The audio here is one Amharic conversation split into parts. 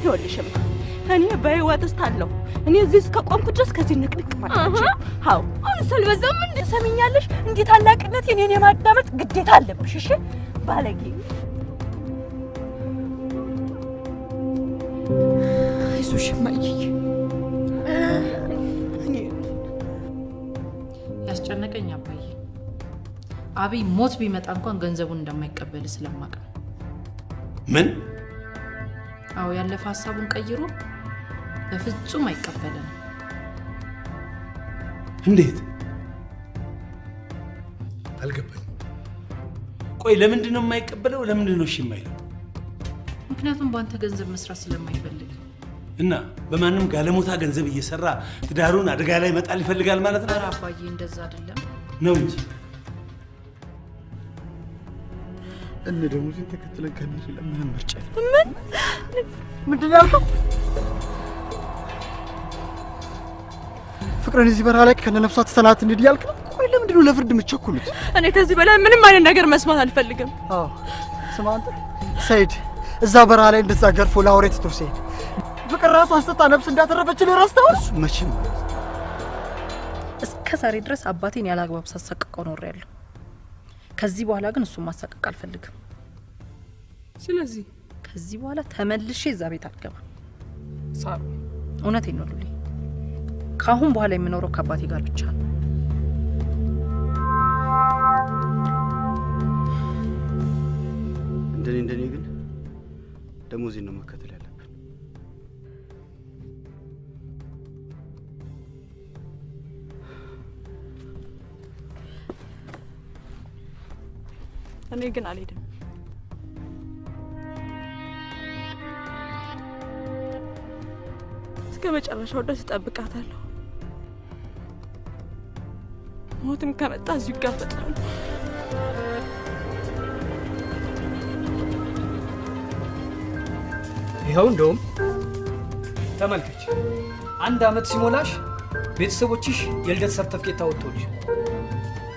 ይኸውልሽማ እኔ በህይወት እስካለሁ፣ እኔ እዚህ እስከቆምኩ ድረስ ከዚህ ንቅንቅ ማለት አልችልም። አዎ፣ አሁንስ አልበዛም እንዴ? ሰሚኛለሽ? እንዲህ ታላቅነት የኔን የማዳመጥ ግዴታ አለብሽ። እሺ ባለጌ። አይዞሽ እማዬ። እኔ ያስጨነቀኝ አባዬ አብይ ሞት ቢመጣ እንኳን ገንዘቡን እንደማይቀበል ስለማቅ ነው። ምን? አዎ፣ ያለፈ ሀሳቡን ቀይሮ በፍጹም አይቀበልም። እንዴት? አልገባኝም። ቆይ ለምንድን ነው የማይቀበለው? ለምንድን ነው እሺ የማይለው? ምክንያቱም በአንተ ገንዘብ መስራት ስለማይፈልግ። እና በማንም ጋለሞታ ገንዘብ እየሰራ ትዳሩን አደጋ ላይ መጣል ይፈልጋል ማለት ነው? ኧረ አባዬ እንደዛ አይደለም። ነው እንጂ። እነ ደሞዜን ተከትለን ከሚሄድ ሌላ ምንም ምርጫ የለም። ምን? ምንድን ነው ያልከው? ፍቅርን እዚህ በረሃ ላይ ከነነፍሷ ትተናት እንሂድ እያልክ ነው? ቆይ ለምንድን ነው ለፍርድ የምትቸኩሉት? እኔ ከዚህ በላይ ምንም አይነት ነገር መስማት አልፈልግም። አዎ፣ ስማ አንተ ሰይድ፣ እዛ በረሃ ላይ እንደዛ ገርፎ ለአውሬ ትቶ ሲሄድ ፍቅር ራሷን ስታ ነፍስ እንዳተረፈችልህ ረስተኸው? እሱ መቼም እስከ ዛሬ ድረስ አባቴን ያላግባብ ሳሳቅቀው ኖሬያለሁ። ከዚህ በኋላ ግን እሱን ማሳቀቅ አልፈልግም። ስለዚህ ከዚህ በኋላ ተመልሼ እዛ ቤት አልገባም። ሳሩ፣ እውነቴን ነው ሉሌ። ከአሁን በኋላ የምኖረው ከአባቴ ጋር ብቻ ነው። እንደኔ እንደኔ ግን ደሞዜን ነው መከተል ያለብን። እኔ ግን አልሄድም። እስከ መጨረሻው ድረስ እጠብቃታለሁ። ሞትም ከመጣ እዚሁ ይጋፈጣሉ። ይኸው እንደውም ተመልከች፣ 1 ዓመት ሲሞላሽ ቤተሰቦችሽ የልደት ሰርተፍኬት አወጥተውልሽ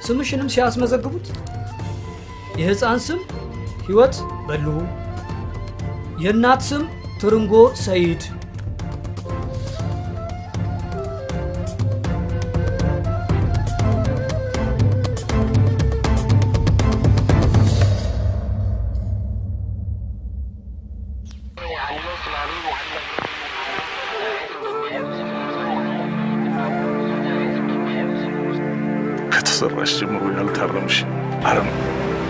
ስምሽንም ሲያስመዘግቡት የህፃን ስም ህይወት በልሁ፣ የእናት ስም ትርንጎ ሰይድ። ከተሰራሽ ጀምሮ ያልታረምሽ አረም።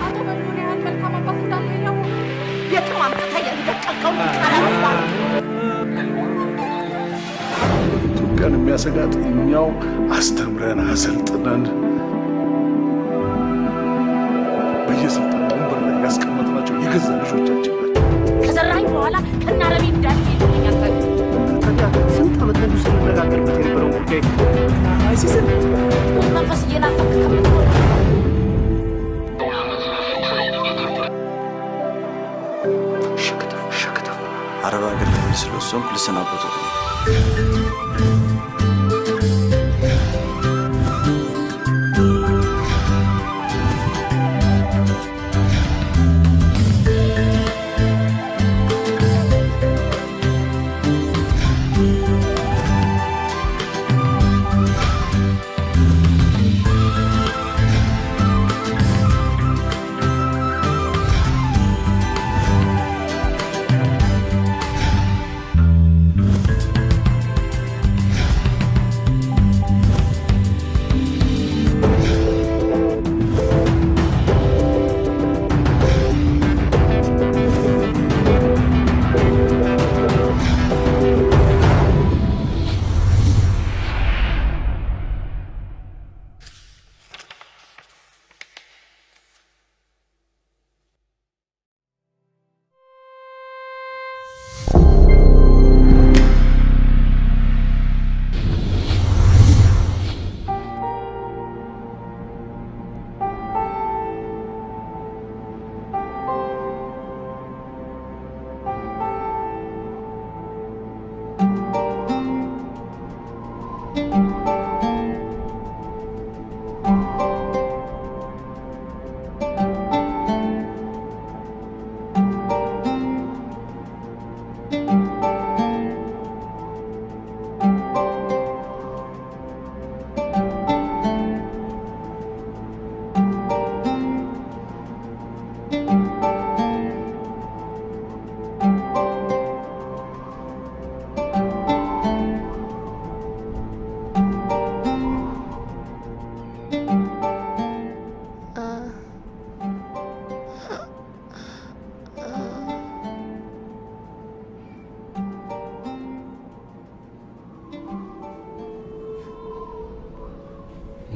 አቶ በልሁን ያህል መልካም አባት እንዳለ ያወቅ የትም አምጥተህ ያልደቀልከውን ኢትዮጵያን የሚያሰጋት እኛው አስተምረን አሰልጥነን በየስልጣን ወንበር ላይ ያስቀመጥናቸው የገዛ ልጆቻችን ናቸው። ከዘራኝ በኋላ ከናረቢ እንዳለ ይሉኛል። ታዲያ ስንት ዓመት ሙሉ ስንነጋገርበት የነበረው ጉዳይ አይሲስን መንፈስ እየናፈቅ ከምትሆን አረብ ሀገር ለመሄድ ስለወሰንኩ ልሰናበቶት ነው።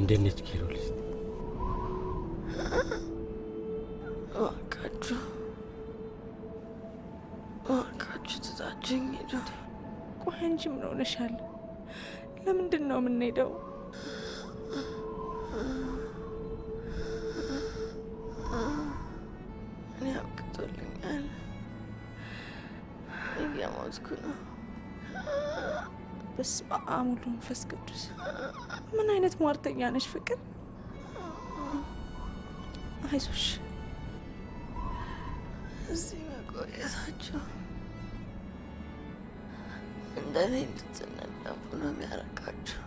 እንዴት ነች ኬሮሊስ? እባካችሁ እባካችሁ ትታችሁኝ ሂዱ። ቆይ አንቺ ምን ሆነሻል? ለምንድን ነው የምንሄደው? እኔ አብቅቶልኛል። እየሞትኩ ነው። በስመ አብ ወወልድ ወመንፈስ ቅዱስ። ምን አይነት ሟርተኛ ነሽ ፍቅር? አይዞሽ። እዚህ መቆየታችሁ እንደኔ እንድትነደፉ ነው የሚያደርጋችሁ።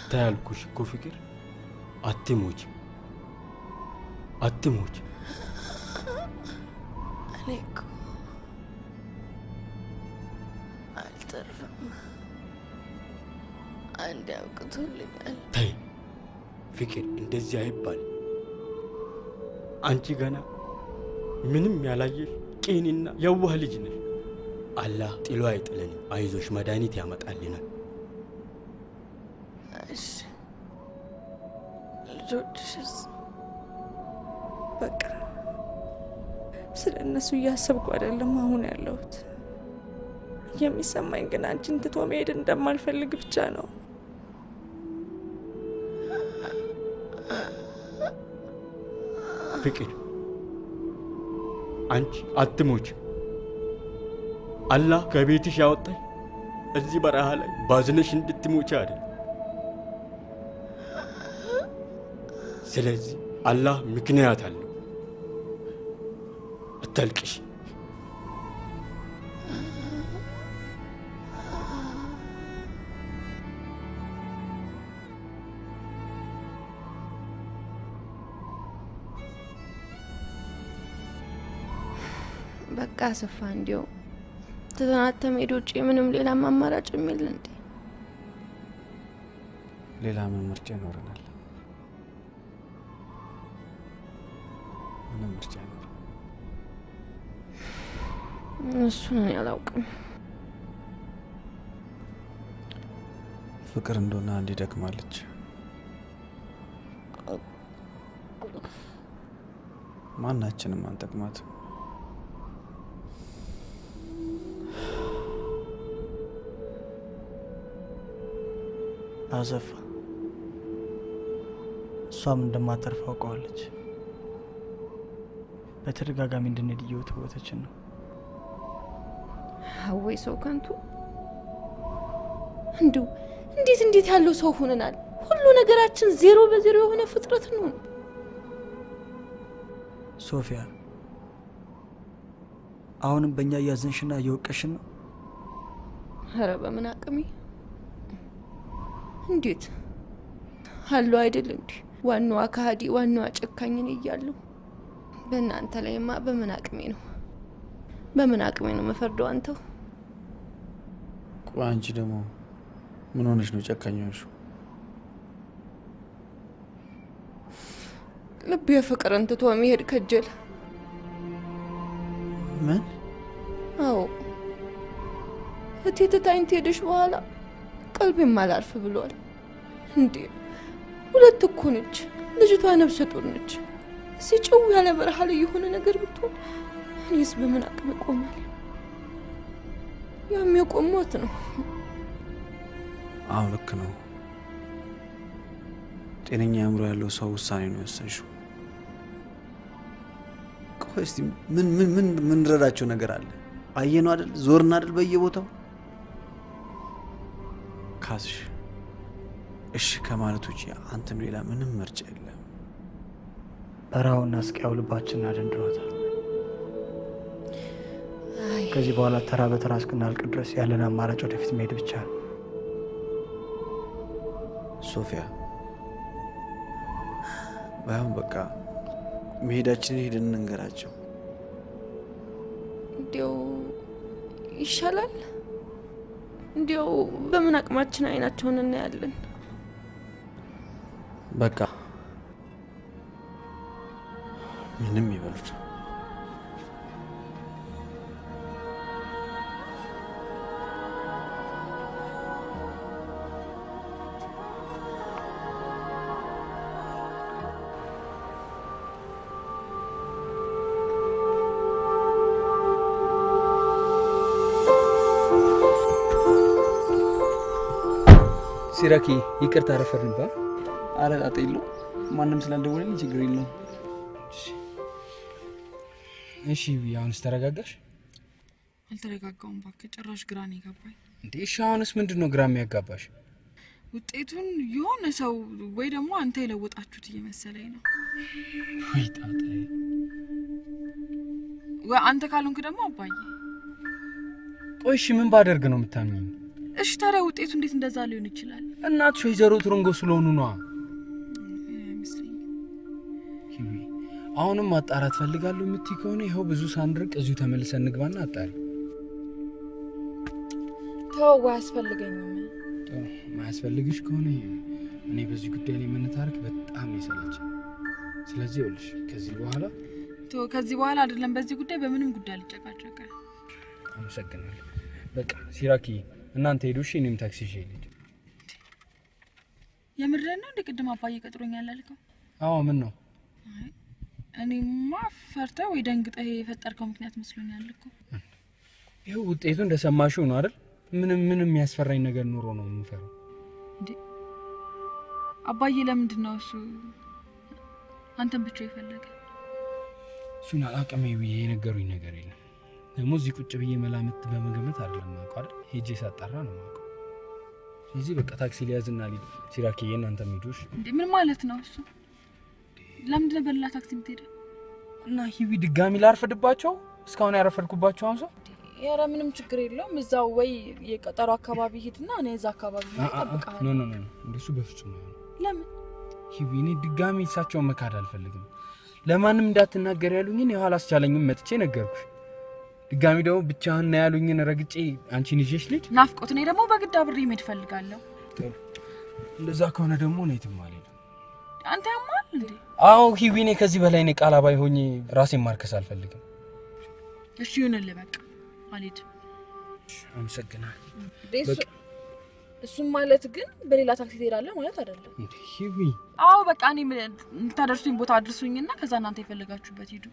ተይ አልኩሽ እኮ ፍቅር፣ አትሞችም፣ አትሞችም። እኔ እኮ አልተርፍም። አንዴ አብቅቶልኛል። ተይ ፍቅር፣ እንደዚህ አይባል። አንቺ ገና ምንም ያላየሽ ቅንና የዋህ ልጅ ነሽ። አላህ ጥሎ አይጥለንም። አይዞሽ፣ መድኃኒት ያመጣልናል። እሺ፣ ልጆችሽስ? በቃ ስለ እነሱ እያሰብኩ አይደለም አሁን ያለሁት። የሚሰማኝ ግን አንቺን ትቶ መሄድ እንደማልፈልግ ብቻ ነው። ፍቅር፣ አንቺ አትሞችም። አላህ ከቤትሽ ያወጣሽ እዚህ በረሃ ላይ ባዝነሽ እንድትሞቺ አይደል። ስለዚህ አላህ ምክንያት አለው። አታልቅሽ። በቃ አሰፋ፣ እንዲያው ትተናት ከመሄድ ውጪ ምንም ሌላም አማራጭ የሚል እንዴ? ሌላ ምን ምርጫ ይኖረናል? ምንም ምርጫ አይኖርም። እሱን እኔ አላውቅም። ፍቅር እንደሆነ አንዴ ደክማለች። ማናችንም አንጠቅማትም። አሰፋ፣ እሷም እንደማተርፍ አውቀዋለች። በተደጋጋሚ እንድንሄድ እየወተወተችን ነው። አወይ ሰው ከንቱ! እንዲሁ እንዴት እንዴት ያለው ሰው ሆነናል። ሁሉ ነገራችን ዜሮ በዜሮ የሆነ ፍጥረት ነው። ሶፊያ፣ አሁንም በእኛ እያዘንሽና እየወቀሽን ነው። ኧረ በምን አቅሜ እንዴት አለው አይደል እንዴ? ዋናዋ ከሃዲ ዋናዋ ጨካኝ ነኝ እያለሁ በእናንተ ላይማ በምን አቅሜ ነው በምን አቅሜ ነው መፈርደው? አንተው ቆይ፣ አንቺ ደግሞ ምን ሆነሽ ነው ጨካኝ ሆንሽው? ልብ የፍቅርን ትቶ መሄድ ከጀል። ምን? አዎ እቴ ትታኝ ትሄደሽ በኋላ ቀልቤም አላርፍ ብሏል። እንዴ ሁለት እኮ ነች ልጅቷ፣ ነፍሰ ጡር ነች። እዚህ ጭው ያለ በረሃ ላይ የሆነ ነገር ብትሆን እኔስ በምን አቅም እቆማለሁ? ያም የቆሞት ነው። አዎ ልክ ነው። ጤነኛ አእምሮ ያለው ሰው ውሳኔ ነው የወሰንሽው። ቆይ እስቲ ምን ምን ምን ምንረዳቸው ነገር አለ? አየነው አይደል? ዞርን አይደል በየቦታው። ካስሽ እሺ ከማለት ውጪ አንተም ሌላ ምንም ምርጫ የለም። በረሃውና ስቃዩ ልባችንን አደንድኖታል። ከዚህ በኋላ ተራ በተራ እስክናልቅ ድረስ ያለን አማራጭ ወደፊት መሄድ ብቻ ነው። ሶፊያ፣ ባይሆን በቃ መሄዳችንን ሄደን እንንገራቸው። እንዲያው ይሻላል። እንዲያው በምን አቅማችን አይናቸውን እናያለን። በቃ ምንም ይበሉት። ሲራኪ ይቅርታ አረፈድንባ። ኧረ ጣጣ የለውም። ማንም ስላልደወለልኝ ችግር የለውም። እሺ አሁንስ ተረጋጋሽ? አልተረጋጋሁም እባክህ፣ ጭራሽ ግራ ነው የገባኝ። እንዴ እሺ አሁንስ ምንድን ነው ግራ የሚያጋባሽ? ውጤቱን የሆነ ሰው ወይ ደግሞ አንተ የለወጣችሁት እየመሰለኝ ነው። ወይ ጣጣዬ! ወይ አንተ ካልሆንክ ደግሞ አባዬ። ቆይ እሺ ምን ባደርግ ነው የምታምኚኝ? እሺ ታዲያ ውጤቱ እንዴት እንደዛ ሊሆን ይችላል? እናትሽ ወይዘሮ ትሩንጎ ስለሆኑ ነዋ። አይመስለኝም። ሂዊ አሁንም ማጣራት ፈልጋለሁ የምትይ ከሆነ ይኸው ብዙ ሳንርቅ እዚሁ ተመልሰን እንግባና አጣሪ። ተው አያስፈልገኝም። ጥሩ ማያስፈልግሽ ከሆነ እኔ በዚህ ጉዳይ ላይ መነታረክ በጣም ይሰለቻል። ስለዚህ ይኸውልሽ ከዚህ በኋላ ተው፣ ከዚህ በኋላ አይደለም በዚህ ጉዳይ በምንም ጉዳይ አልጨቃጨቅም። አመሰግናለሁ። በቃ ሲራኪ እናንተ ሄዱ እሺ፣ እኔም ታክሲ ይዤ ልሂድ። የምርህን ነው እንደ ቅድም አባዬ ቀጥሮኛል አልከው? አዎ ምን ነው? እኔማ ፈርተህ ወይ ደንግጠህ የፈጠርከው ምክንያት መስሎኛል እኮ። ይኸው ውጤቱ እንደሰማሽው ነው አይደል? ምንም ምንም የሚያስፈራኝ ነገር ኑሮ ነው የምፈራው? እንዴ አባዬ ለምንድን ነው እሱ አንተን ብቻ የፈለገ? እሱን አላውቅም ብዬ የነገሩኝ ነገር የለም። ደግሞ እዚህ ቁጭ ብዬ መላምት በመገመት አይደለም የማውቀው አይደል? ሄጄ ሳጣራ ነው የማውቀው። ስለዚህ በቃ ታክሲ ሊያዝና ልሂድ። ሲራኪዬ እናንተም ሂዱ እሺ። እንዴ ምን ማለት ነው እሱ? ለምንድን ነው በሌላ ታክሲ የምትሄደው? እና ሂዊ ድጋሚ ላርፍድባቸው? እስካሁን ያረፈድኩባቸው አሁን ሰው ኧረ ምንም ችግር የለውም። እዛው ወይ የቀጠሮ አካባቢ ሂድና እኔ እዛ አካባቢ እጠብቅሃለሁ። No no no እንደሱ በፍጹም አይሆንም። ለምን ሂዊ? እኔ ድጋሚ እሳቸውን መካድ አልፈልግም። ለማንም እንዳትናገር ያሉኝን ይኸው አላስቻለኝም፣ መጥቼ ነገርኩሽ። ድጋሚ ደግሞ ብቻህን ነው ያሉኝን ረግጬ አንቺን ይዤሽ ልሂድ? ናፍቆት። እኔ ደግሞ በግድ አብሬ መሄድ እፈልጋለሁ። ጥሩ፣ እንደዛ ከሆነ ደግሞ እኔ የትም አልሄድም። አንተ ያማል እንዴ? አዎ ሂዊ፣ እኔ ከዚህ በላይ እኔ ቃል አባይ ሆኜ ራሴን ማርከስ አልፈልግም። እሺ ይሁንልህ፣ በቃ አልሄድም። አመሰግናለሁ። እሱም ማለት ግን በሌላ ታክሲ ትሄዳለህ ማለት አይደለም። እንዴ ሂዊ? አዎ በቃ እኔ የምታደርሱኝ ቦታ አድርሱኝና ከዛ እናንተ የፈለጋችሁበት ሂዱ።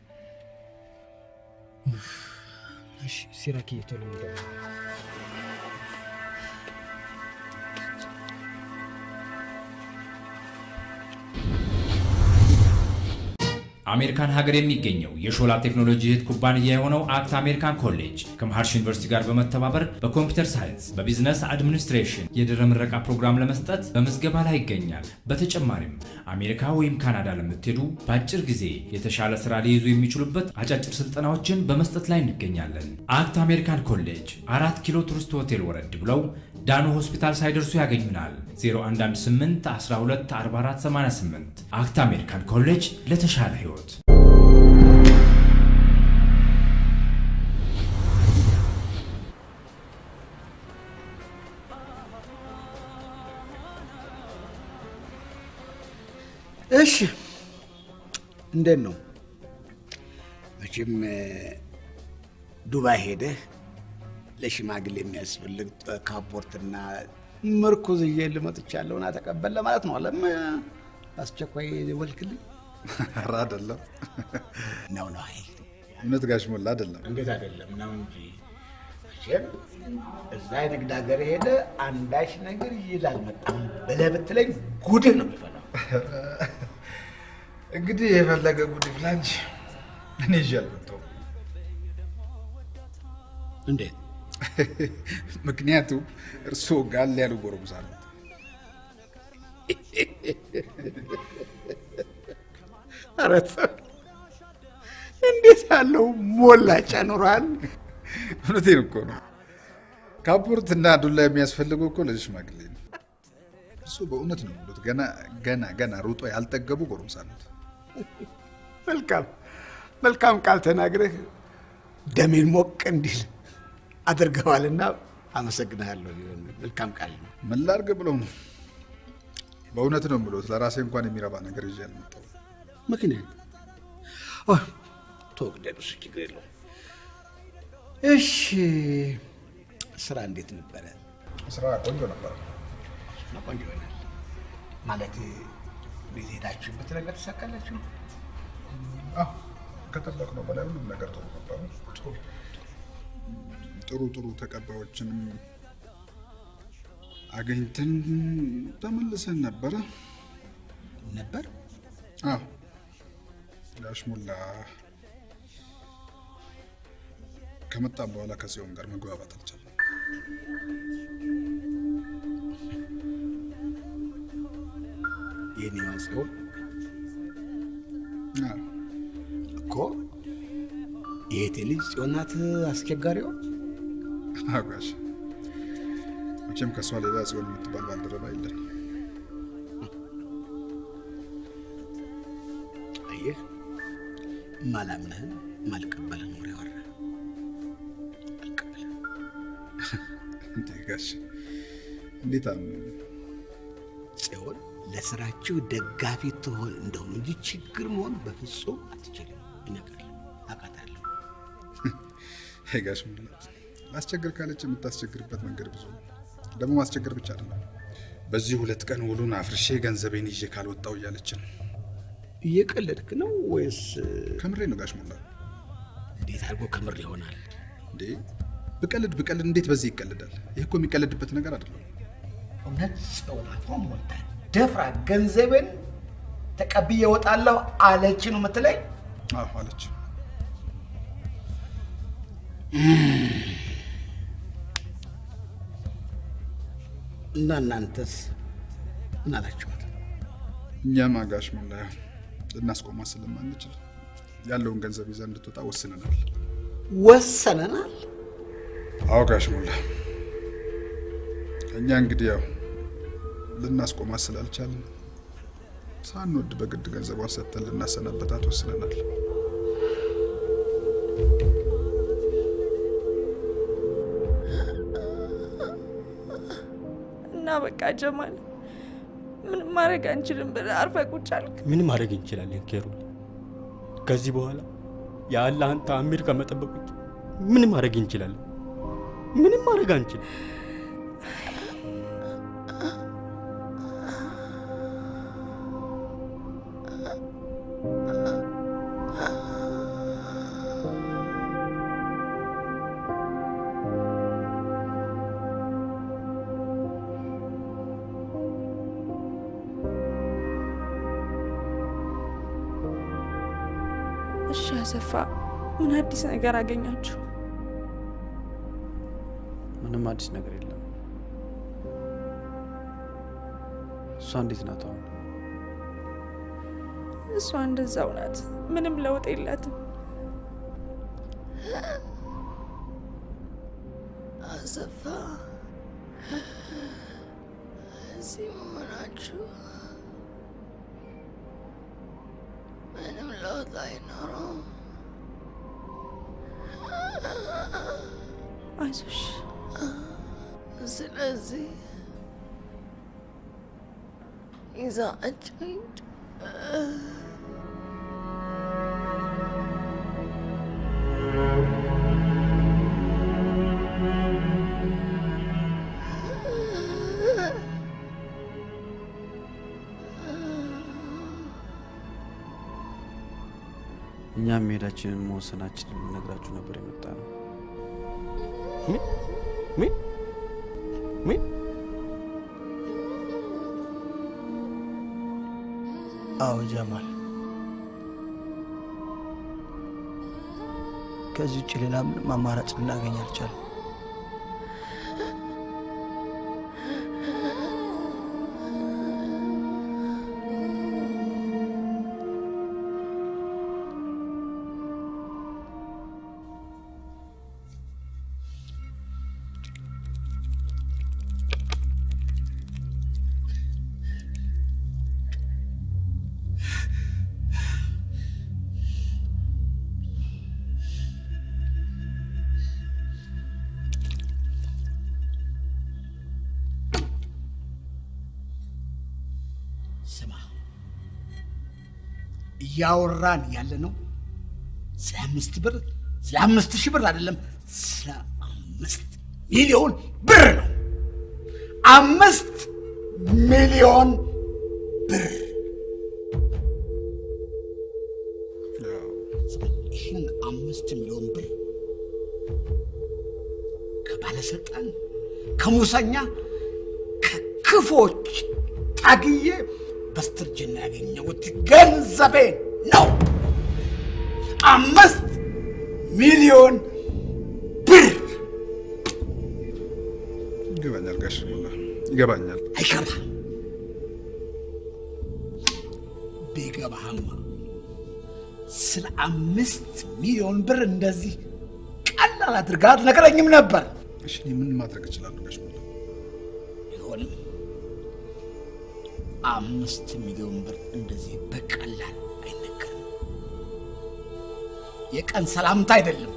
እሺ ሲራኪ ቶሎ እንሂድ። አሜሪካን ሀገር የሚገኘው የሾላ ቴክኖሎጂ እህት ኩባንያ የሆነው አክት አሜሪካን ኮሌጅ ከመሃርሽ ዩኒቨርሲቲ ጋር በመተባበር በ computer science፣ በ business administration የድህረ ምረቃ ፕሮግራም ለመስጠት በምዝገባ ላይ ይገኛል። በተጨማሪም አሜሪካ ወይም ካናዳ ለምትሄዱ በአጭር ጊዜ የተሻለ ስራ ሊይዙ የሚችሉበት አጫጭር ስልጠናዎችን በመስጠት ላይ እንገኛለን። አክት አሜሪካን ኮሌጅ 4 ኪሎ ቱሪስት ሆቴል ወረድ ብለው ዳኑ ሆስፒታል ሳይደርሱ ያገኙናል። 0118 12 44 88 አክት አሜሪካን ኮሌጅ ለተሻለ ህይወት። እሺ እንዴት ነው? መቼም ዱባይ ሄደህ ለሽማግሌ የሚያስፈልግ ካፖርትና ምርኩዝ ይዤ ልመጥቻለሁና ተቀበል ለማለት ነው። አለም አስቸኳይ ወልክልኝ። ኧረ አይደለም ነው ነው። አይ እውነት ጋሽ ሞላ አይደለም። እንዴት አይደለም ነው እንጂ መቼም እዛ የንግድ ሀገር ሄደ አንዳች ነገር ይላል መጣም ብለህ ብትለኝ ጉድህ ነው የሚፈላው። እንግዲህ የፈለገ ጉድ ይፍላ እንጂ እኔ ይዤ አልመጣሁም። እንዴት? ምክንያቱም እርስዎ ጋል ያሉ ጎረምሳ ነዎት። ኧረ እንዴት ያለው ሞላጫ ኖሯል። እውነቴን እኮ ነው። ካፖርትና ዱላ የሚያስፈልገው እኮ ለሽማግሌ ነው። እርስዎ በእውነት ነው የሚሉት። ገና ገና ገና ሩጦ ያልጠገቡ ጎረምሳ ነዎት። መልካም መልካም ቃል ተናግረህ ደሜን ሞቅ እንዲል አድርገዋልና አመሰግናለሁ። መልካም ቃል ነው። ምን ላድርግ ብለው ነው። በእውነት ነው የምሎት። ለራሴ እንኳን የሚረባ ነገር ይዤ አልመጣሁም። ምክንያት ተው፣ ግደል፣ እሱ ችግር የለውም። እሺ ስራ እንዴት ነበረ? ስራ ቆንጆ ነበረ። ቆንጆ ይሆናል ማለት ቤት ሄዳችሁበት ነገር ተሳካላችሁ? አዎ ከጠበቅነው በላይ ሁሉም ነገር ጥሩ ነበረ። ጥሩ ጥሩ ተቀባዮችንም አገኝተን ተመልሰን ነበረ። ነበር? አዎ፣ ጋሽ ሞላ ከመጣም በኋላ ከጽዮን ጋር መግባባት አልቻለም። የኔዋ ጽዮን እኮ የእህቴ ልጅ ጽዮን ናት አስቸጋሪዋ። አዎ ጋሽ፣ መቼም ከእሷ ሌላ ጽዮን የምትባል ባልደረባ የለን። አየህ፣ ማላምንህን ማልቀበልህን ወሬ አወራህ። አልቀበልህም። እንዴ ጋሽ፣ እንዴት አምነው? ጽዮን ለስራችሁ ደጋፊ ትሆን እንደሆነ እንጂ ችግር መሆን በፍጹም አትችልም። እነግርሃለሁ፣ አውቃታለሁ። አይ ጋሽ ሞላ፣ ላስቸግር ካለች የምታስቸግርበት መንገድ ብዙ ነው። ደግሞ ማስቸገር ብቻ አይደለም። በዚህ 2 ቀን ውሉን አፍርሼ ገንዘቤን ይዤ ካልወጣው እያለች ነው። እየቀለድክ ነው ወይስ? ከምሬ ነው ጋሽ ሞላ። እንዴት አድርጎ ከምር ይሆናል እንዴ? ብቀልድ ብቀልድ እንዴት በዚህ ይቀልዳል? ይህ እኮ የሚቀልድበት ነገር አይደለም። እውነት ጽዮን አፏን ሞልታ ደፍራ ገንዘቤን ተቀብዬ እወጣለሁ አለች ነው የምትለኝ? አዎ አለች። እና እናንተስ ምን አላችኋት? እኛማ ጋሽ ሞላ ልናስቆማት ስለማንችል ያለውን ገንዘብ ይዛ እንድትወጣ ወስነናል። ወሰነናል? አዎ ጋሽ ሞላ፣ እኛ እንግዲህ ያው ልናስቆማት ስላልቻልን ሳንወድ በግድ ገንዘቧን ሰጥተን ልናሰናበታት ወስነናል። እና በቃ ጀማል፣ ምንም ማድረግ አንችልም ብለህ አርፈህ ቁጭ አልክ። ምን ማድረግ እንችላለን ኬሩል? ከዚህ በኋላ የአላህን ተአምር ከመጠበቅ ውጭ ምን ማድረግ እንችላለን? ምንም ማድረግ አንችልም። እሺ አሰፋ፣ ምን አዲስ ነገር አገኛችሁ? ምንም አዲስ ነገር የለም። እሷ እንዴት ናት አሁን? እሷ እንደዛው ናት። ምንም ለውጥ የላትም። አሰፋ፣ እዚህ መሆናችሁ ምንም ለውጥ አይኖረውም። አይዞሽ። ስለዚህ ይዛችሁ ሂድ። እኛም መሄዳችንን መወሰናችንን ልነግራችሁ ነበር የመጣ ነው። ምን ምን? አዎ ጀማል፣ ከዚህ ውጭ ሌላ ምንም አማራጭ ልናገኝ አልቻለም። ስማ፣ እያወራን ያለ ነው ስለ 5 ብር፣ ስለ 5000 ብር አይደለም፣ ስለ 5 ሚሊዮን ብር ነው። 5 ሚሊዮን ብር። ይህን 5 ሚሊዮን ብር ከባለስልጣን፣ ከሙሰኛ፣ ክፎች ታግዬ በስተርጅና ያገኘሁት ገንዘቤ ነው። 5 ሚሊዮን ብር። ይገባኛል ጋሽ ሞላ፣ ይገባኛል። አይገባህም። ቢገባህማ ስለ 5 ሚሊዮን ብር እንደዚህ ቀላል አድርገህ አትነግረኝም ነበር። እሺ እኔ ምን ማድረግ እችላለሁ ጋሽ ሞላ? ቢሆንም 5 ሚሊዮን ብር እንደዚህ በቀላል አይነገርም። የቀን ሰላምታ አይደለም።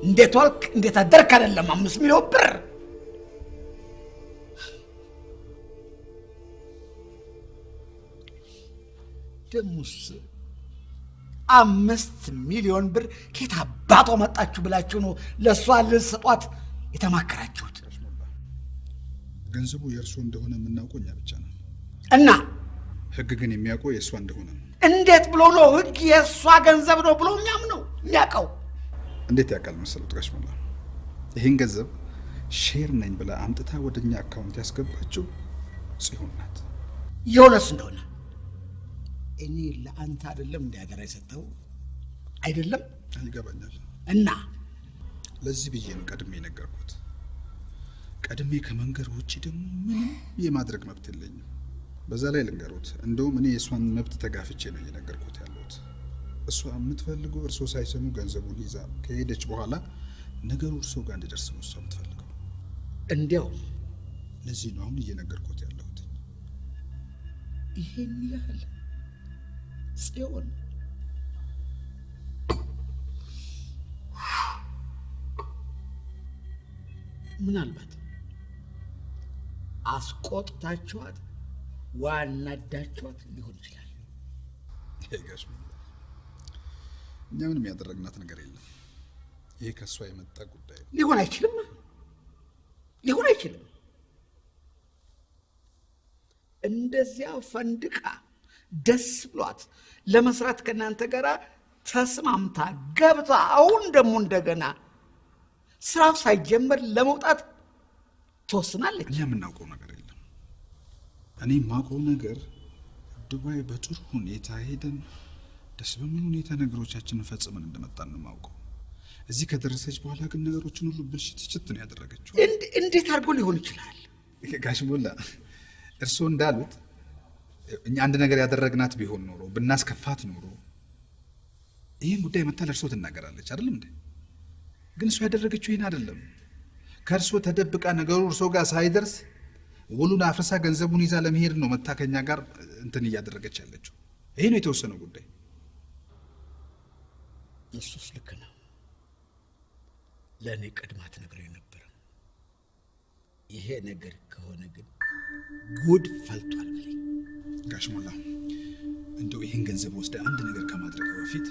እንዴት ዋልክ እንዴት አደርክ አይደለም። 5 ሚሊዮን ብር ደሙስ 5 ሚሊዮን ብር ከየት አባቷ መጣችሁ ብላችሁ ነው ለእሷ ልትሰጧት የተማከራችሁት? ገንዘቡ የእርሶ እንደሆነ የምናውቀው እኛ ብቻ ነው። እና ህግ ግን የሚያውቀው የእሷ እንደሆነ ነው። እንዴት ብሎ ነው ህግ የእሷ ገንዘብ ነው ብሎ የሚያምነው የሚያውቀው? እንዴት ያውቃል መሰሉት ጋሽ ሞላ? ይህን ገንዘብ share ነኝ ብላ አምጥታ ወደኛ account ያስገባችው ጽዮን ናት። የሆነስ እንደሆነ እኔ ለአንተ አይደለም እንዲያደራ የሰጠው አይደለም። ይገባኛል። እና ለዚህ ብዬ ነው ቀድሜ የነገርኩት። ቀድሜ ከመንገር ውጪ ደግሞ ምንም የማድረግ መብት የለኝም። በዛ ላይ ልንገሩት፣ እንደውም እኔ የእሷን መብት ተጋፍቼ ነው እየነገርኩት ያለሁት። እሷ የምትፈልገው እርሶ ሳይሰሙ ገንዘቡን ይዛ ከሄደች በኋላ ነገሩ እርሶ ጋር እንዲደርስ ነው እሷ የምትፈልገው። እንዲያውም ለዚህ ነው አሁን እየነገርኩት ያለሁት። ይሄን ያህል ጽዮን ምናልባት አስቆጥታችኋት ዋናዳችኋት ሊሆን ይችላል። ጋሽ እኛ ምንም ያደረግናት ነገር የለም። ይሄ ከእሷ የመጣ ጉዳይ ነው። ሊሆን አይችልም፣ ሊሆን አይችልም። እንደዚያ ፈንድቃ ደስ ብሏት ለመስራት ከእናንተ ጋር ተስማምታ ገብታ አሁን ደግሞ እንደገና ስራው ሳይጀመር ለመውጣት ትወስናለች። እኛ የምናውቀው ነገር የለም። እኔ የማውቀው ነገር ዱባይ በጥሩ ሁኔታ ሄደን ደስ በሚል ሁኔታ ነገሮቻችንን ፈጽመን እንደመጣን ነው የማውቀው። እዚህ ከደረሰች በኋላ ግን ነገሮችን ሁሉ ብልሽት ችት ነው ያደረገችው። እንዴት አድርጎ ሊሆን ይችላል? ጋሽ ሞላ እርስዎ እንዳሉት እኛ አንድ ነገር ያደረግናት ቢሆን ኖሮ ብናስከፋት ኖሮ ይህን ጉዳይ መታ ለእርስዎ ትናገራለች አይደለም እንዴ? ግን እሷ ያደረገችው ይህን አይደለም። ከእርስዎ ተደብቃ ነገሩ እርስዎ ጋር ሳይደርስ ውሉን አፍርሳ ገንዘቡን ይዛ ለመሄድ ነው መታ ከኛ ጋር እንትን እያደረገች ያለችው። ይሄ ነው የተወሰነው ጉዳይ። እሱስ ልክ ነው። ለእኔ ቀድማ ትነግረኝ ነበር። ይሄ ነገር ከሆነ ግን ጉድ ፈልቷል በለኝ። ጋሽ ሞላ እንደው ይህን ገንዘብ ወስደ አንድ ነገር ከማድረግ በፊት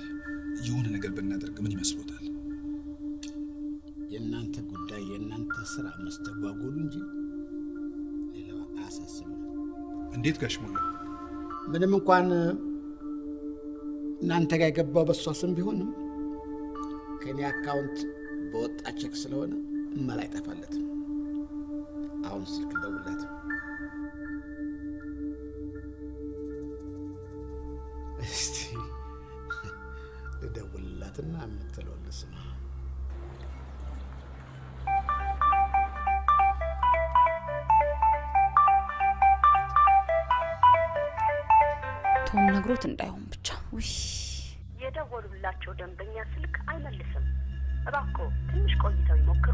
የሆነ ነገር ብናደርግ ምን ይመስሎታል? የእናንተ ጉዳይ የእናንተ ስራ መስተጓጎሉ እንጂ ሌላው አያሳስብም። እንዴት ጋሽ ሞላ? ምንም እንኳን እናንተ ጋር የገባው በእሷ ስም ቢሆንም ከኔ account በወጣ ቼክ ስለሆነ መላ አይጠፋለትም። አሁን ስልክ ደውልላት። እስቲ ልደውልላትና የምትለውን ልስማ። ቶም ነግሮት እንዳይሆን ብቻ። ውይ የደወሉላቸው ደንበኛ ስልክ አይመልስም። እባክዎ ትንሽ ቆይተው ይሞክሩ።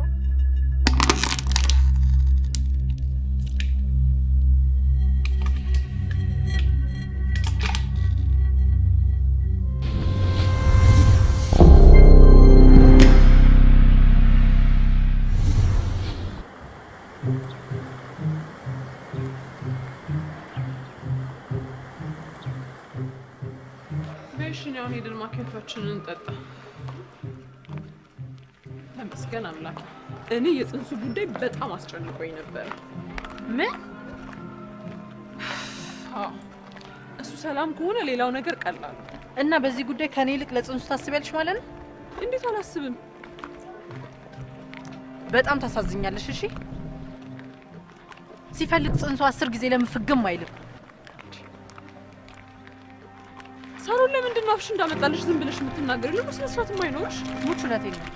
አሁን ሄደን ማኪያቶአችንን እንጠጣ። ተመስገን አምላክ። እኔ የጽንሱ ጉዳይ በጣም አስጨንቆኝ ነበር። ምን? አዎ እሱ ሰላም ከሆነ ሌላው ነገር ቀላል። እና በዚህ ጉዳይ ከኔ ይልቅ ለጽንሱ ታስቢያለሽ ማለት ነው? እንዴት አላስብም? በጣም ታሳዝኛለሽ። እሺ ሲፈልግ ጽንሱ 10 ጊዜ ለምን ፍግም አይልም? ሳሮን ለምንድን ነው አፍሽ እንዳመጣልሽ ዝም ብለሽ የምትናገሪው? ለምን ስነ ስርዓት የማይኖርሽ? ሙች እውነቴን ነው።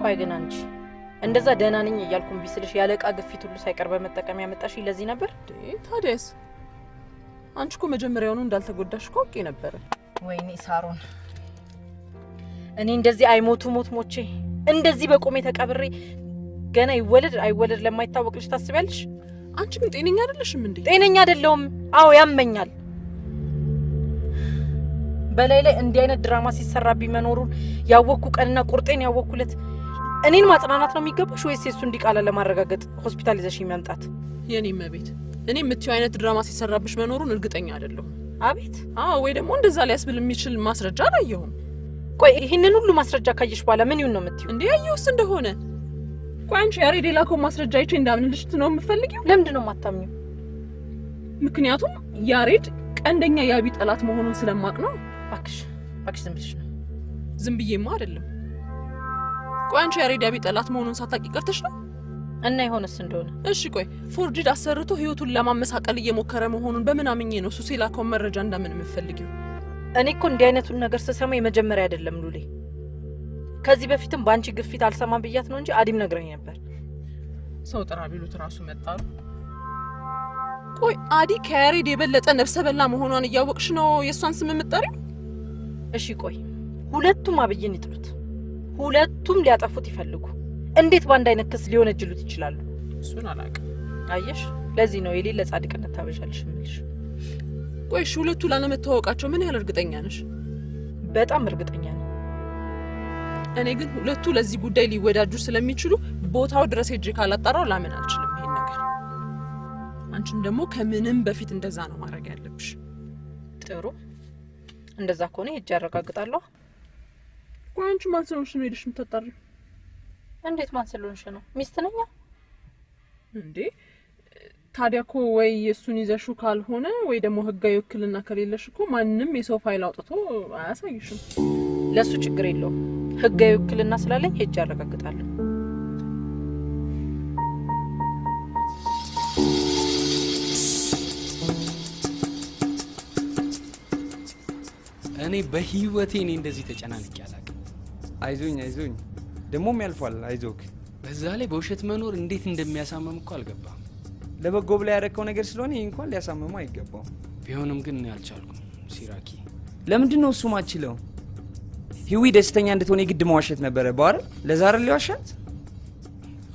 ቆይ ግን አንቺ እንደዛ ደህና ነኝ እያልኩ እምቢ ስልሽ ያለቃ ግፊት ሁሉ ሳይቀር በመጠቀም ያመጣሽ ለዚህ ነበር? ታዲያስ አንቺ እኮ መጀመሪያውኑ እንዳልተጎዳሽ እኮ አውቄ ነበር። ወይኔ ሳሮን፣ እኔ እንደዚህ አይሞቱ ሞት ሞቼ እንደዚህ በቆሜ ተቀብሬ ገና ይወለድ አይወለድ ለማይታወቅ ልጅ ታስቢያለሽ? አንቺ ግን ጤነኛ አይደለሽም እንዴ? ጤነኛ አይደለሁም። አዎ ያመኛል። በላይ ላይ እንዲህ አይነት ድራማ ሲሰራብኝ መኖሩን ያወቅኩ ቀንና ቁርጤን ያወቅኩለት እኔን ማጽናናት ነው የሚገባሽ ወይስ የሱ እንዲቃላ ለማረጋገጥ ሆስፒታል ይዘሽኝ መምጣት? የኔ መቤት፣ እኔ የምትይው አይነት ድራማ ሲሰራብሽ መኖሩን እርግጠኛ አይደለሁም። አቤት። አዎ፣ ወይ ደግሞ እንደዛ ሊያስብል የሚችል ማስረጃ አላየሁም። ቆይ ይህንን ሁሉ ማስረጃ ካየሽ በኋላ ምን ይሁን ነው የምትይው? እንዴ ያየሁስ እንደሆነ። ቆይ አንቺ ያሬድ የላከውን ማስረጃ አይቼ እንዳምንልሽ ነው የምትፈልጊው? ለምንድን ነው የማታምኚው? ምክንያቱም ያሬድ ቀንደኛ የአቢ ጠላት መሆኑን ስለማቅ ነው። እባክሽ እባክሽ፣ ዝም ብለሽ ነው። ዝም ብዬማ አይደለም። ቆይ አንቺ ያሬድ የአቢ ጠላት መሆኑን ሳታውቂ ቀርተሽ ነው? እና የሆነስ እንደሆነ እሺ። ቆይ forged አሰርቶ ህይወቱን ለማመሳቀል እየሞከረ መሆኑን በምን አምኜ ነው እሱ የላከውን መረጃ እንዳምን የምትፈልጊው? እኔ እኮ እንዲህ አይነቱን ነገር ስሰማ የመጀመሪያ አይደለም ሉሌ። ከዚህ በፊትም በአንቺ ግፊት አልሰማም ብያት ነው እንጂ አዲም ነግረኝ ነበር። ሰው ጥራ ቢሉት ራሱ መጣሉ። ቆይ አዲ ከያሬድ የበለጠ ነፍሰ በላ መሆኗን እያወቅሽ ነው የእሷን ስም የምትጠሪው? እሺ ቆይ ሁለቱም አብይን ይጥሉት፣ ሁለቱም ሊያጠፉት ይፈልጉ፣ እንዴት በአንድ አይነት ክስ ሊወነጅሉት ይችላሉ? እሱን አላውቅም። አየሽ፣ ለዚህ ነው የሌለ ጻድቅነት ታበዣለሽ የምልሽ። ቆይ እሺ ሁለቱ ላለመተዋወቃቸው ምን ያህል እርግጠኛ ነሽ? በጣም እርግጠኛ ነኝ። እኔ ግን ሁለቱ ለዚህ ጉዳይ ሊወዳጁ ስለሚችሉ ቦታው ድረስ ሄጄ ካላጣራው ላምን አልችልም ይሄን ነገር። አንቺም ደግሞ ከምንም በፊት እንደዛ ነው ማድረግ ያለብሽ። ጥሩ፣ እንደዛ ከሆነ ሄጄ አረጋግጣለሁ። ቆይ አንቺ ማን ስለሆንሽ ነው ሄደሽ የምታጣሪው? እንዴት ማን ስለሆንሽ ነው? ሚስት ነኛ እንዴ? ታዲያ እኮ ወይ እሱን ይዘሽው ካልሆነ ወይ ደግሞ ህጋዊ ውክልና ከሌለሽ እኮ ማንም የሰው ፋይል አውጥቶ አያሳይሽም። ለሱ ችግር የለውም። ህጋዊ ውክልና ስላለኝ ሄጄ አረጋግጣለሁ። እኔ በህይወቴ እኔ እንደዚህ ተጨናንቄ አላውቅም። አይዞኝ አይዞኝ፣ ደግሞም ያልፏል። አይዞክ። በዛ ላይ በውሸት መኖር እንዴት እንደሚያሳምም እኮ አልገባም። ለበጎ ብላ ያረከው ነገር ስለሆነ ይህ እንኳን ሊያሳምመው አይገባውም። ቢሆንም ግን እኔ አልቻልኩም ሲራኪ። ለምንድን ነው እሱ ማችለው? ህዊ ደስተኛ እንድትሆን የግድ መዋሸት ነበረ ባረ ለዛ አይደል ሊዋሻት?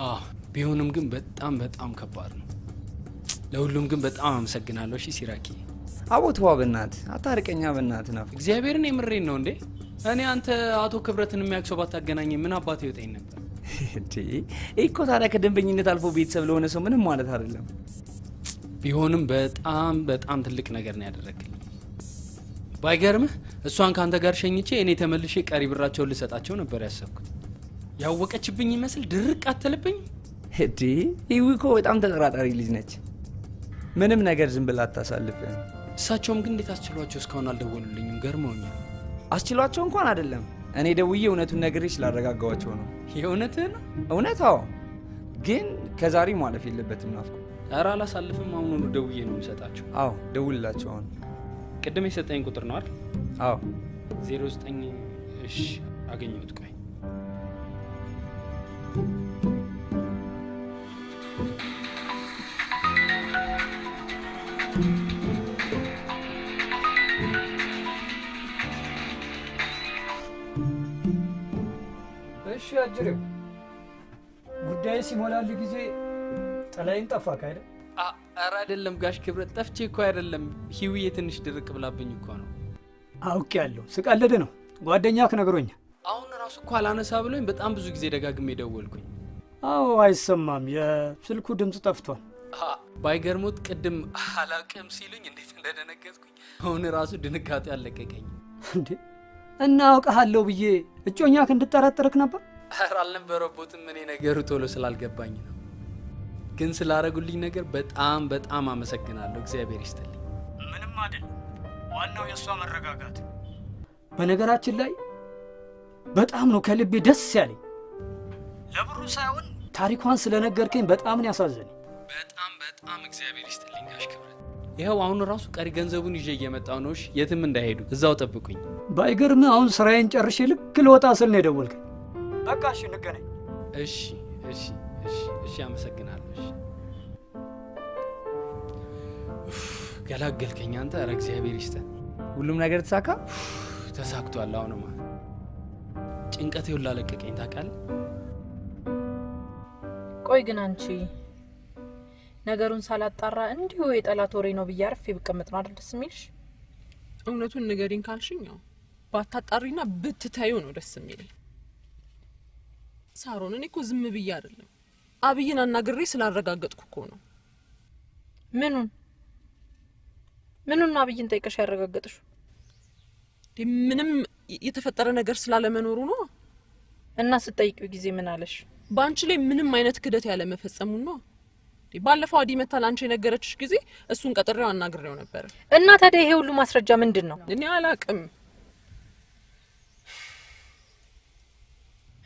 አዎ፣ ቢሆንም ግን በጣም በጣም ከባድ ነው። ለሁሉም ግን በጣም አመሰግናለሁ። እሺ ሲራኪ። አቦ ተዋ በእናትህ አታርቀኛ፣ በእናትህ ናፍቅ። እግዚአብሔርን የምሬን ነው እንዴ። እኔ አንተ አቶ ክብረትን የሚያክሰው ባታገናኝ ምን አባቴ ይወጣኝ ነበር? እንዴ እኮ ታዲያ ከደንበኝነት አልፎ ቤተሰብ ለሆነ ሰው ምንም ማለት አይደለም። ቢሆንም በጣም በጣም ትልቅ ነገር ነው ያደረግልኝ። ባይገርምህ እሷን ካንተ ጋር ሸኝቼ እኔ ተመልሼ ቀሪ ብራቸውን ልሰጣቸው ነበር ያሰብኩት። ያወቀችብኝ ይመስል ድርቅ አትልብኝ። እንዴ ይህ እኮ በጣም ተጠራጣሪ ልጅ ነች። ምንም ነገር ዝም ብላ አታሳልፍም። እሳቸውም ግን እንዴት አስችሏቸው እስካሁን አልደወሉልኝም? ገርመውኛል። አስችሏቸው እንኳን አይደለም፣ እኔ ደውዬ እውነቱን ነግሬ ስላረጋጋኋቸው ነው። የእውነትህ ነው? እውነት? አዎ። ግን ከዛሬ ማለፍ የለበትም ናፍቆ። ኧረ አላሳልፍም። አሁኑኑ ደውዬ ነው የምሰጣቸው። አዎ ደውልላቸው አሁን። ቅድም የሰጠኝ ቁጥር ነው አይደል? አዎ 09። እሺ አገኘሁት። ቆይ እሺ አጅሬው፣ ጉዳይ ሲሞላልህ ጊዜ ጥላይን ጠፋክ አይደል? ኧረ አይደለም ጋሽ ክብረት፣ ጠፍቼ እኮ አይደለም። ሂዊዬ ትንሽ ድርቅ ብላብኝ እኮ ነው። አውቄያለሁ፣ ስቀልድ ነው። ጓደኛህ ነግሮኛል። አሁን ራሱ እኮ አላነሳ ብሎኝ በጣም ብዙ ጊዜ ደጋግሜ ደወልኩኝ። አዎ አይሰማም፣ የስልኩ ድምፅ ጠፍቷል። ባይገርሞት ቅድም አላውቅም ሲሉኝ እንዴት እንደደነገጥኩኝ አሁን ራሱ ድንጋጤ አለቀቀኝ። እንዴ እና አውቅሃለሁ ብዬ እጮኛህ እንድጠረጥርክ ነበር? ኧረ አልነበረቦትም። እኔ ነገሩ ቶሎ ስላልገባኝ ነው። ግን ስላረጉልኝ ነገር በጣም በጣም አመሰግናለሁ። እግዚአብሔር ይስጥልኝ። ምንም አይደል፣ ዋናው የእሷ መረጋጋት። በነገራችን ላይ በጣም ነው ከልቤ ደስ ያለኝ። ለብሩ ሳይሆን ታሪኳን ስለነገርከኝ በጣም ነው ያሳዘነኝ። በጣም በጣም እግዚአብሔር ይስጥልኝ ጋሽ ክብረት። ይኸው አሁን ራሱ ቀሪ ገንዘቡን ይዤ እየመጣሁ ነው። እሺ የትም እንዳይሄዱ እዛው ጠብቁኝ። ባይገርም አሁን ስራዬን ጨርሼ ልክ ልወጣ ስል ነው የደወልከኝ። በቃ እሺ እንገናኝ። እሺ እሺ እሺ እሺ፣ አመሰግናለሁ። እሺ ገላገልከኝ አንተ። ኧረ እግዚአብሔር ይስጥህ። ሁሉም ነገር ተሳካ? ተሳክቷል። አሁንማ ጭንቀቴ ሁላ ለቀቀኝ ታውቃለህ። ቆይ ግን አንቺ ነገሩን ሳላጣራ እንዲሁ የጠላት ወሬ ነው ብዬ አርፌ ብቀመጥ ነው አይደል ደስ የሚልሽ? እውነቱን ንገሪኝ ካልሽኝ ያው ባታጣሪና ብትታዩ ነው ደስ የሚለኝ። ሳሮን እኔ እኮ ዝም ብዬ አይደለም አብይን አናግሬ ስላረጋገጥኩ እኮ ነው። ምኑን ምኑን አብይን ጠይቀሽ ያረጋገጥሽው? ምንም የተፈጠረ ነገር ስላለመኖሩ ነው። እና ስትጠይቂው ጊዜ ምን አለሽ? በአንቺ ላይ ምንም አይነት ክደት ያለ መፈጸሙ ነው። ባለፈው አዲ መታ ላንቺ የነገረችሽ ጊዜ እሱን ቀጥሬው አናግሬው ነበር። እና ታዲያ ይሄ ሁሉ ማስረጃ ምንድን ነው? እኔ አላቅም።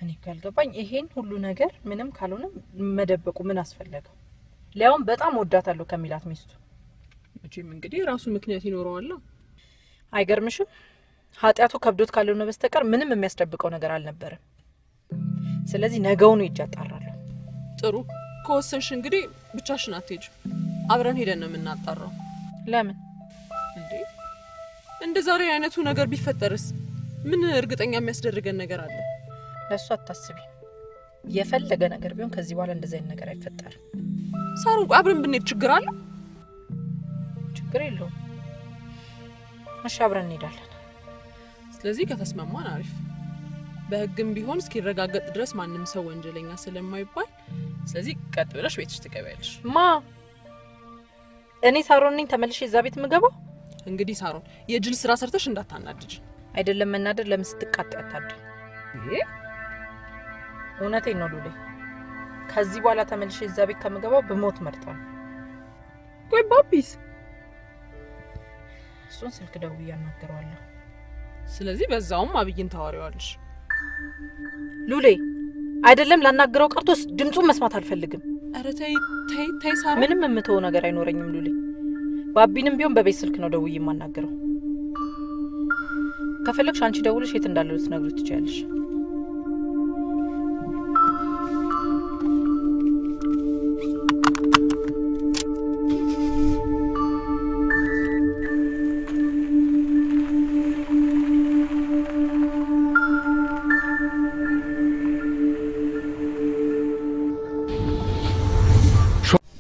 እኔ እኮ ያልገባኝ ይሄን ሁሉ ነገር ምንም ካልሆነ መደበቁ ምን አስፈለገው? ሊያውም በጣም ወዳታለሁ ከሚላት ሚስቱ። መቼም እንግዲህ ራሱ ምክንያት ይኖረዋል። አይገርምሽም? ኃጢአቱ ከብዶት ካልሆነ በስተቀር ምንም የሚያስደብቀው ነገር አልነበረም። ስለዚህ ነገውኑ ሄጄ አጣራለሁ። ጥሩ ከወሰንሽ እንግዲህ ብቻሽን አትሄጂም፣ አብረን ሄደን ነው የምናጣራው። ለምን እንዴ? እንደ ዛሬ አይነቱ ነገር ቢፈጠርስ ምን እርግጠኛ የሚያስደርገን ነገር አለ? ለእሱ አታስቢ። የፈለገ ነገር ቢሆን ከዚህ በኋላ እንደዚህ አይነት ነገር አይፈጠርም። ሳሩን ቆይ አብረን ብንሄድ ችግር አለ? ችግር የለውም። እሺ አብረን እንሄዳለን። ስለዚህ ከተስማማን አሪፍ። በህግም ቢሆን እስኪረጋገጥ ድረስ ማንም ሰው ወንጀለኛ ስለማይባል ስለዚህ ቀጥ ብለሽ ቤትሽ ትገቢያለሽ። ማ እኔ ሳሮን ነኝ ተመልሼ እዛ ቤት የምገባው? እንግዲህ ሳሮን የጅል ስራ ሰርተሽ እንዳታናድጅ። አይደለም መናደድ፣ ለምን ስትቃጣ አታድሪ። እውነቴን ነው ሉሌ፣ ከዚህ በኋላ ተመልሼ እዛ ቤት ከምገባው ብሞት መርጣለሁ። ቆይ ባቢስ? እሱን ስልክ ደውዬ አናግረዋለሁ። ስለዚህ በዛውም አብይን ታወሪዋለሽ። ሉሌ አይደለም ላናግረው ቀርቶ ድምጹን መስማት አልፈልግም። ኧረ ተይ ተይ ተይ ሳራ፣ ምንም የምተወው ነገር አይኖረኝም ሉሌ። ባቢንም ቢሆን በቤት ስልክ ነው ደውዬ የማናግረው። ከፈለግሽ አንቺ ደውለሽ የት እንዳለ ልትነግሪው ትችያለሽ።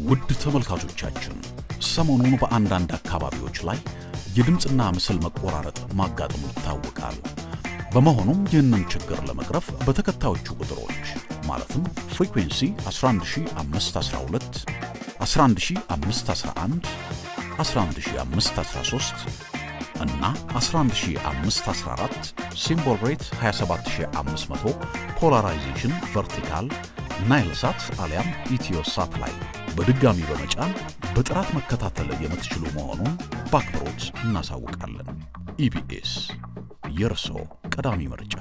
ውድ ተመልካቾቻችን ሰሞኑን በአንዳንድ አካባቢዎች ላይ የድምጽና ምስል መቆራረጥ ማጋጠሙ ይታወቃል። በመሆኑም ይህንን ችግር ለመቅረፍ በተከታዮቹ ቁጥሮች ማለትም frequency 11512፣ 11511፣ 11513 እና 11514 symbol rate 27500 polarization vertical ናይል ሳት አሊያም ኢትዮ ሳት ላይ በድጋሚ በመጫን በጥራት መከታተል የምትችሉ መሆኑን በአክብሮት እናሳውቃለን። ኢቢኤስ የእርሶ ቀዳሚ ምርጫ።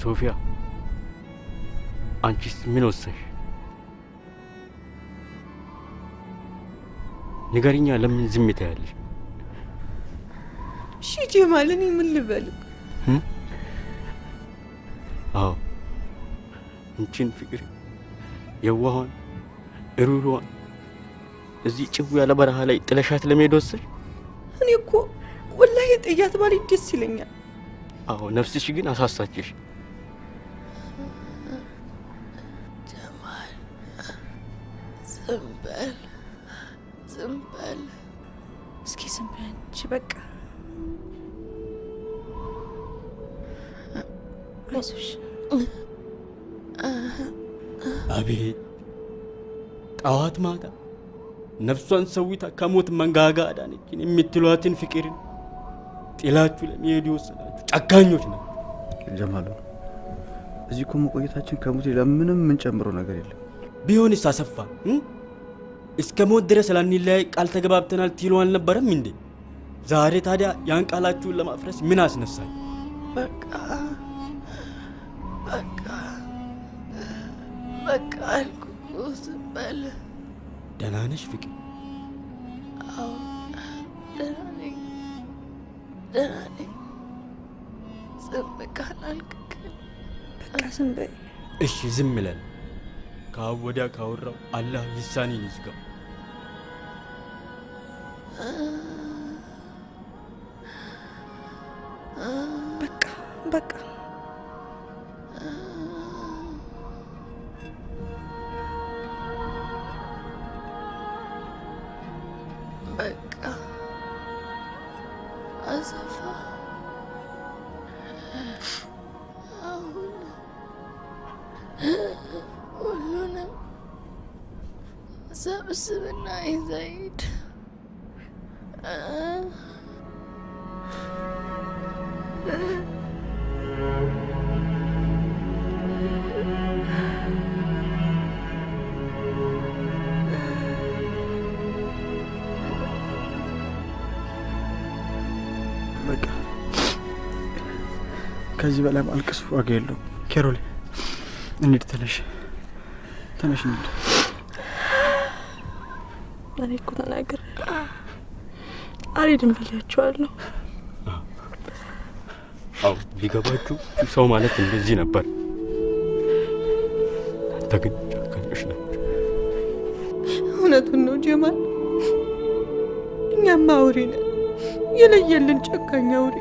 ሶፊያ አንቺስ ምን ወሰንሽ? ንገሪኛ፣ ለምን ዝም ትያለሽ? እሺ ጀማል፣ እኔ ምን ልበልክ? አዎ እንቺን ፍቅር የዋኋን ሩሩዋን እዚህ ጭው ያለ በረሃ ላይ ጥለሻት ለመሄድ ወሰንሽ? እኔ እኮ ወላሂ ጥያት ባልሄድ ደስ ይለኛል። አዎ ነፍስሽ ግን አሳሳችሽ። ጀማል ዝም በል ዝም በል እስኪ ዝም በል አንቺ በቃ አይዞሽ። አቤት ጠዋት ማታ ነፍሷን ሰዊታ ከሞት መንጋጋ አዳነችን የምትሏትን ፍቅርን ጥላችሁ ለመሄድ የወሰናችሁ ጨካኞች ናችሁ። ጀማሉ እዚህ እኮ መቆየታችን ከሞት ሌላ ምንም የምንጨምረው ነገር የለም። ቢሆንስ አሰፋ እስከ ሞት ድረስ ላንለያይ ቃል ተገባብተናል ትሉ አልነበረም እንዴ? ዛሬ ታዲያ ያን ቃላችሁን ለማፍረስ ምን አስነሳኝ? በቃ በቃ በቃ አልኩህ እኮ ዝም በል። ደህና ነሽ ፍቅር? አዎ ደህና ነኝ፣ ደህና ነኝ። ዝም ካላልክ ግን በቃ ዝም በይ። እሺ ዝም እላለሁ። ከአሁን ወዲያ ካወራው አላህ ልሳኔን ይዝጋው። በቃ በቃ በቃ አሰፋ፣ አሁን ሁሉንም ሰብስብና ይዘህ ሂድ። በቃ ከዚህ በላይ ማልቀስ ዋጋ የለውም። ኬሮሌ እንሂድ፣ ተነሽ ተነሽ እንሂድ። እኔ እኮ ተናግሬያለሁ፣ አልሄድም ብያቸዋለሁ። አዎ ቢገባችሁ ሰው ማለት እንደዚህ ነበር። እናንተ ግን ጨካኞች ናችሁ። እውነቱን ነው ጀማል፣ እኛማ አውሬ ነን፣ የለየልን ጨካኝ አውሬ።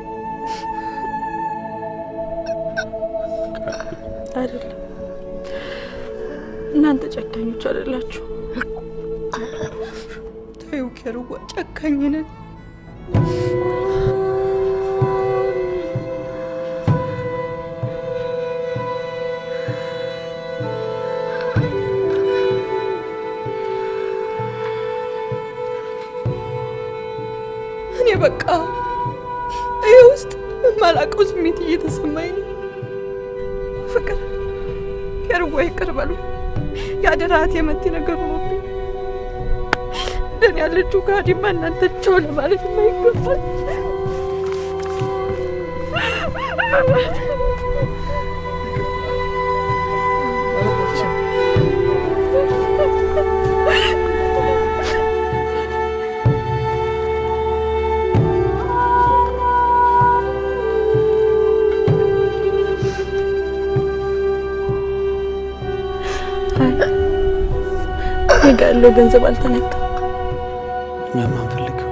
አይደለም እናንተ ጨካኞች አይደላችሁ። ተይው ኬርዋ፣ ጨካኝ ነን። እኔ በቃ ይህ ውስጥ የማላውቀው ስሜት እየተሰማኝ ነው። ፍቅር ኬርዋ ይቅር በሉ። የአደራት የመቲ ነገር ሆኖብኝ እንደኔ ያለችው ከሃዲማ እናንተ ቸው ለማለት የማይገባል። እኔ ጋ ያለው ገንዘብ አልተነካም። እኛም አንፈልግም።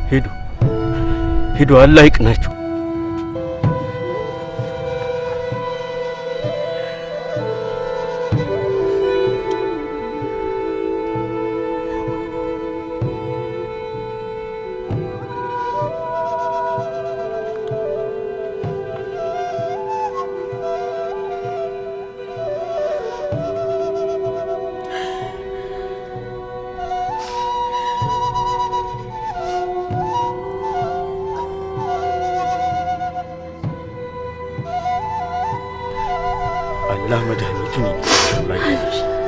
ሂዱ ሂዱ፣ አላህ ይቅናችሁ። አላህ መድኃኒቱን ይስጣችሁ።